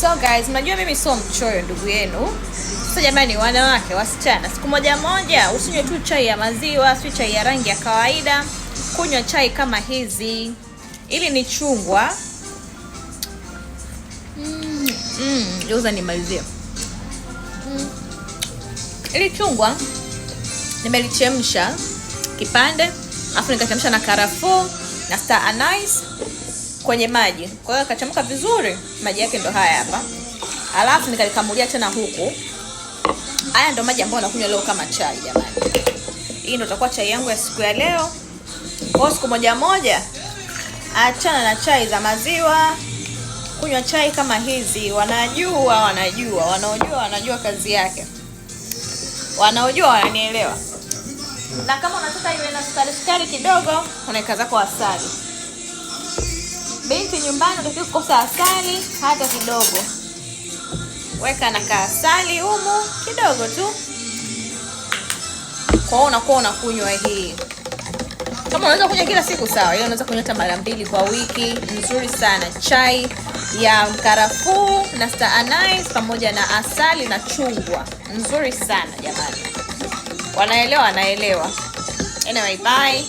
So guys, mnajua mimi sio mchoyo ndugu yenu. Sasa jamani, wanawake, wasichana, siku moja moja usinywe tu chai ya maziwa, si chai ya rangi ya kawaida. Kunywa chai kama hizi. Ili ni chungwa. Nimalizie. Ili chungwa nimelichemsha kipande, alafu nikachemsha na karafuu na star anise kwenye maji. Kwa hiyo akachemka vizuri, maji yake ndo haya hapa. Alafu nikalikamulia tena huku. Haya ndo maji ambayo nakunywa leo kama chai jamani. Hii ndo itakuwa chai yangu ya siku ya leo. Kwa siku moja moja, achana na chai za maziwa, kunywa chai kama hizi. Wanajua, wanajua, wanaojua wanajua kazi yake, wanaojua wananielewa. Na kama unataka iwe na sukari sukari kidogo, unaweka zako asali. Binti nyumbani hutakiwi kukosa asali hata kidogo. Weka na kaasali humu kidogo tu, kwa hiyo unakuwa unakunywa hii. Kama unaweza kunywa kila siku sawa, ila unaweza kunywa hata mara mbili kwa wiki. Nzuri sana chai ya karafuu na star anise pamoja na asali na chungwa, nzuri sana jamani. Wanaelewa, wanaelewa. Anyway, bye.